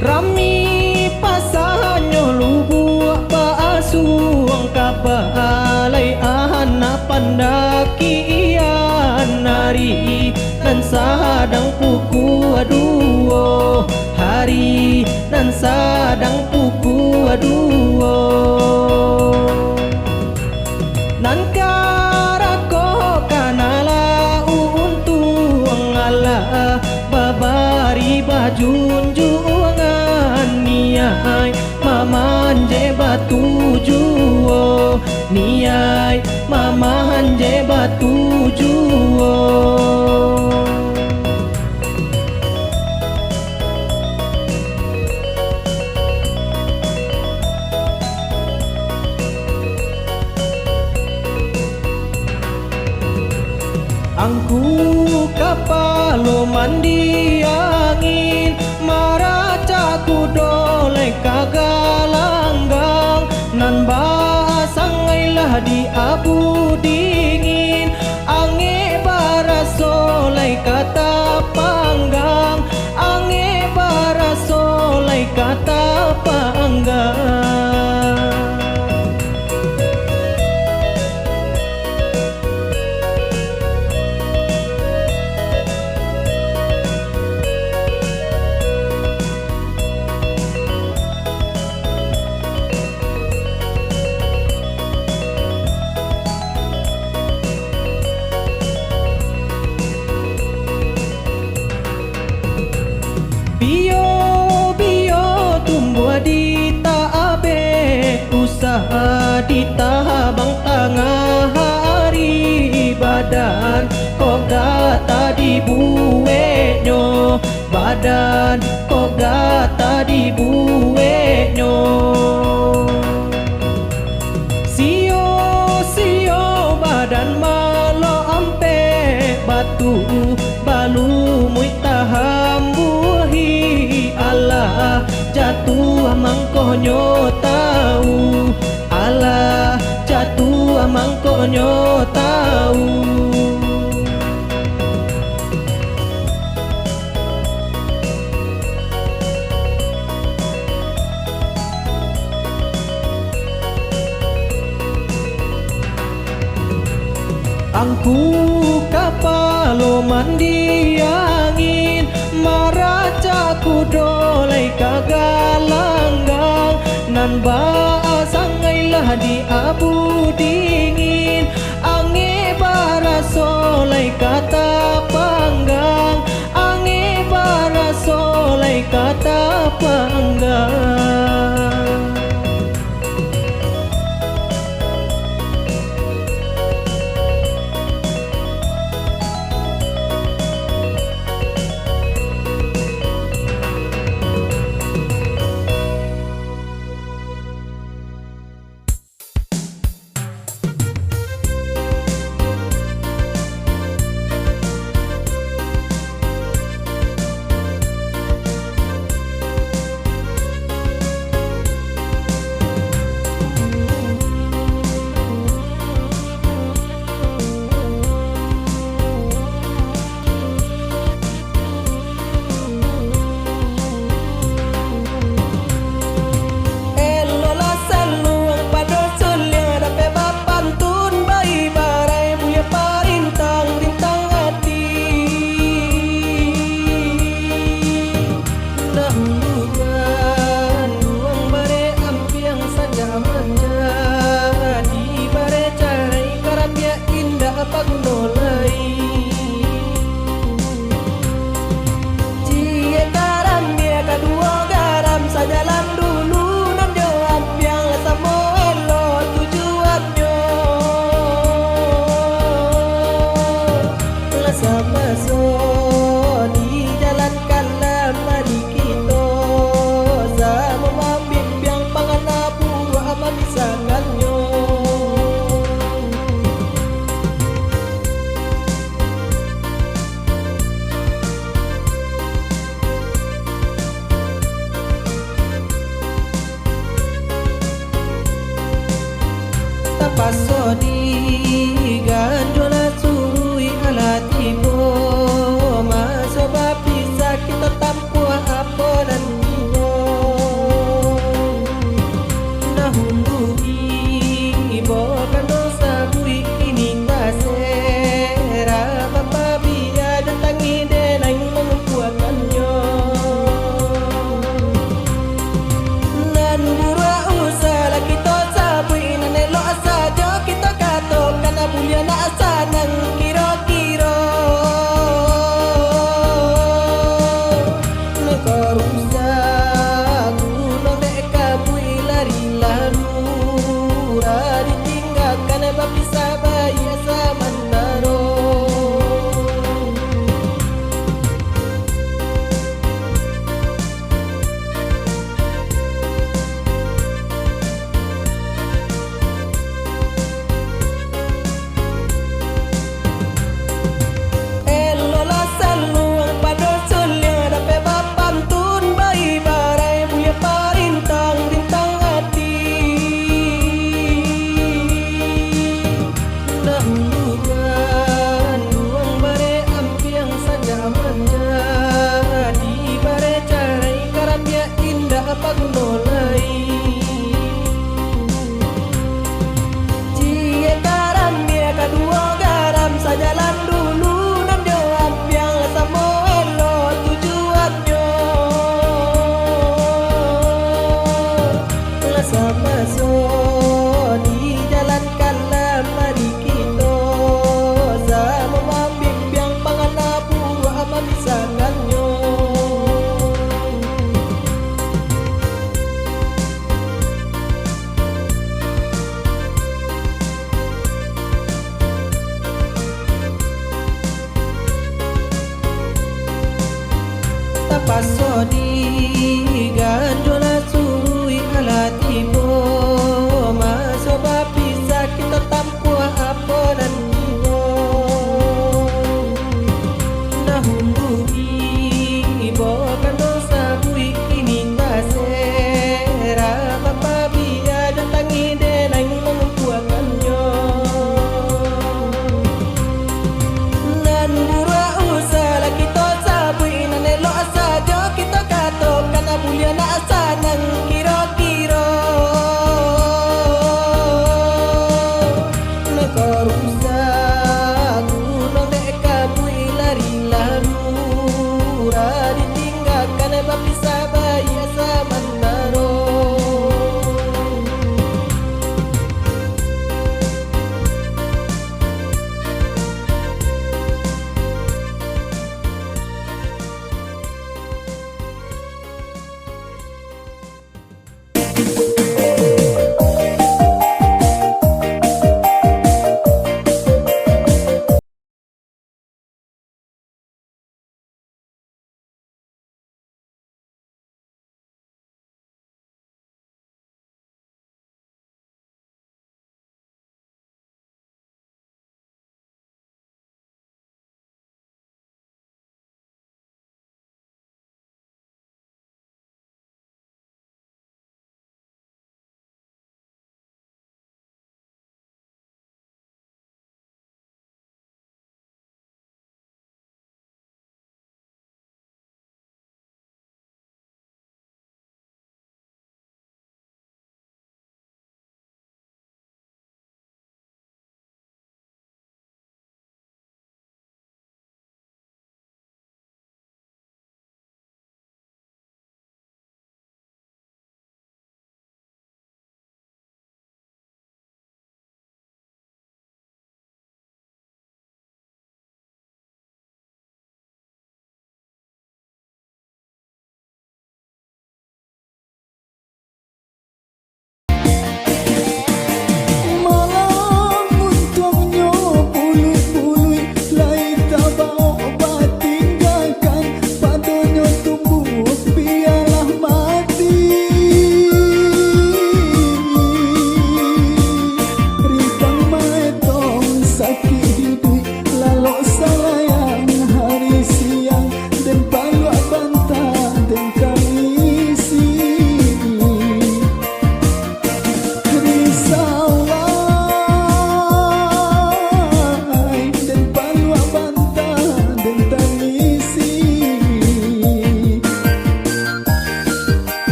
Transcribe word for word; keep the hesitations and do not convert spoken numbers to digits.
Rami pasahnyo lubuak baasuang ka balai anak pandakian. Ari nan sadang pukua duo, ari nan sadang pukua duo. Nan karako kana lah untuang, alah babari bajunjuangan, niai mamanjek batu juo, niai mamanjek batu juo. Angku kapalo mandi angin, maracak kudo lai ka galanggang, nan basangai lah di abu dingin, angek baraso lai ka tapanggang, angek baraso lai ka tapanggang. Bio-bio tumbuah di tabek, usah ditabang tangah ari. Badan kok gata dibueknyo, badan kok gata dibueknyo. Sio-sio badan malok ampek, batu balumuik tahambuhi. Alah jatuah mangkonyo tau, alah jatuah mangkonyo tau. Angku kapalo mandi angin, maracak kudo lai ka galanggang, nan basangai lah di abu dingin, angek baraso lai ka tapanggang, angek baraso lai ka tapanggang. Elolah saluang pado suliang, dapek bapantun baibarai, buya parintang-rintang ati. Dahulu ganduang bare ampiang, sajak manjadi bare carai, karabiak indak baguno lai. Ciek karambia kaduo garam, sajalan dulu nan jo ampiang, lah samo elok tujuannyo. Lah samaso dijalankan, lah mani kito samo mambimbiang, pangana buruak mamisahkannyo. Tapaso diganjua lah suruik, alah tibo maso bapisah, kito tampuah apo nan tibo. Diganjolah suruik alah tibo, maso bapisah kito tampuah apo nan tibo. Nah umbu ibo kando sabuik kini tasera, bapabia jo tangih dek nan mangumpuakannyo. Nan buruak usahlah kito sabuik, nan elok sajo kito katokan, buliah nak sanang kiro-kiro. Nan ko rusak, gunong dek kabuik lari lalu, urang ditinggakan, bapisah baiak samantaro.